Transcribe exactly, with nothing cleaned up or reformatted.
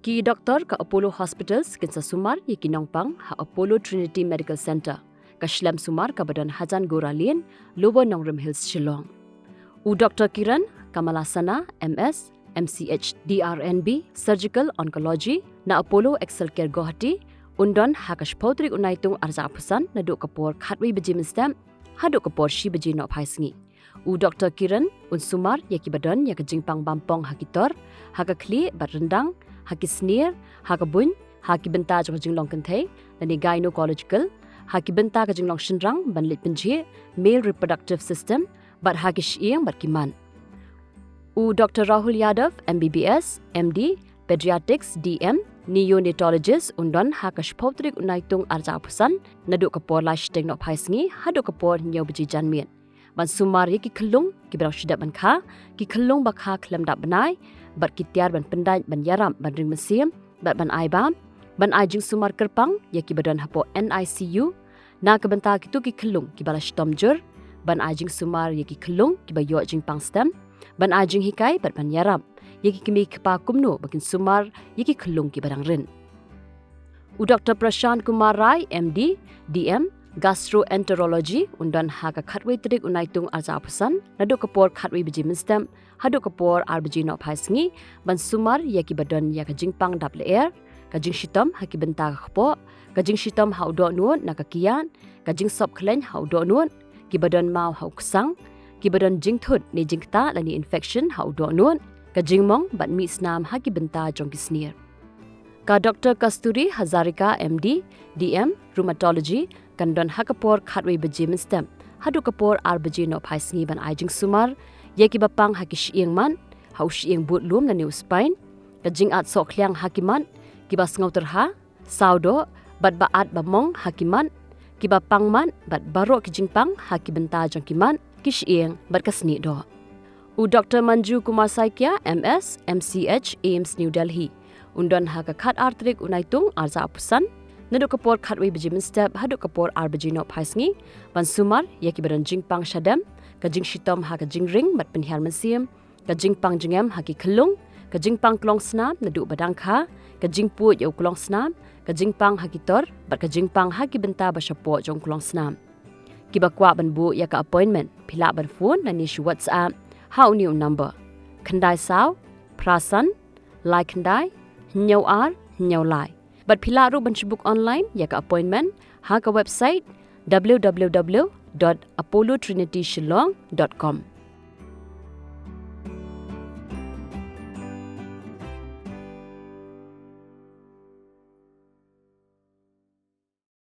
Ki doktor ka Apollo Hospitals kin sa sumar ïa ki nongpang ha Apollo Trinity Medical Centre, ka shlem sumar kaba don hajan Gora Lane, Lower Nongrim Hills, Shillong. U Doktor Kiran Kamalasana, M S, M C H D R N B, Surgical Oncology, na Apollo Excel Care Guwahati, un don ha ka shiphew tarik u Naitung arhajar arphew san, naduh ka por khatwei baje mynstep haduh ka por shi baje nohphai sngi. U Doktor Kiran un sumar ïa kiba don ïa ka jingpang bampong ha ki tor, ha ka khlieh bad ryndang, ha ki snier, ha ka buiñ, ha ki bynta jong ka jinglong kynthei lane gynecological, ha ki bynta ka jinglong shynrang ban leit pynjhieh, male reproductive system, bad ha ki shyieng bad ki mat. U Doktor Rahul Yadav, M B B S, M D, Pediatrics, D M, Neonatologist, un don ha ka shiphew tarik u Naitung arhajar arphew san, naduh ka por lai shiteng nohphai sngi haduh ka por hynñiew baje janmiet, ban sumar ïa ki khyllung kiba dang shu dep ban kha, ki khyllung ba kha khlem dap bnai, bad ki tiar ban pyndait ban ïarap ban ring mynsiem bad ban ai bam, ban ai jingsumar kyrpang ïa kiba don hapoh N I C U na ka bynta kito ki khyllung kiba la shitom jur, ban ai jingsumar ïa ki khyllung kiba ïoh jingpang stem, ban ai jinghikai bad ban ïarap ïa ki kmie kpa kumno ba kin sumar ïa ki khyllung kiba dang rit. U Doktor Prashant Kumar Rai, M D, D M, Gastroenterology, un don ha ka khatwei tarik u Naitung arhajar arphew san, naduh ka por khatwei baje mynstep haduh ka por ar baje nohphai sngi, ban sumar ïa kiba don ïa ka jingpang dap lyer, ka jingshitom ha ki bynta ka kpoh, ka jingshitom ha u dohnud na ka kiad, ka jingsop khleiñ ha u dohnud, kiba don maw ha u ksang, kiba don jingthut ne jingktah lane infection ha u dohnud, ka jingmong bad mih snam ha ki bynta jong ki snier. Ka Doktor Kasturi Hazarika, M D, D M, Rheumatology, kan don ha ka por khatwei baje mynstep haduh ka por ar baje nohphai sngi, ban ai jingsumar ïa kiba pang ha ki shyieng mat, ha u shyieng bud lum lane u spine, ka jingat soh khliang ha ki mat, kiba sngewtyrha, sawdoh, bad ba at ba mong ha ki mat, kiba pang mat bad baroh ki jingpang ha ki bynta jong ki mat, ki shyieng bad ka snieh doh. U Doktor Manju Kumar Saikia, M S, M C H, AIIMS, New Delhi, un don ha ka khatar tarik u Naitung arhajar arphew san, naduh ka por khatwei baje mynstep haduh ka por ar baje nohphai sngi, ban sumar ïa kiba don jingpang shadem, ka jingshitom ha ka jingring bad pynhiar mynsiem, ka jingpang jingem ha ki khyllung, ka jingpang klong snam naduh ba dang kha, ka jingpuid ïa u klong snam, ka jingpang ha ki tor bad ka jingpang ha ki bynta ba shapoh jong u klong snam. Kiba kwah ban buh ïa ka appointment, phi lah ban phone lane shu WhatsApp ha une u number: khyndai saw phra san lai khyndai hynñiew ar hynñiew lai. Bad phi lah ruh ban shu book online ïa ka appointment ha ka website w w w dot apollo trinity shillong dot com.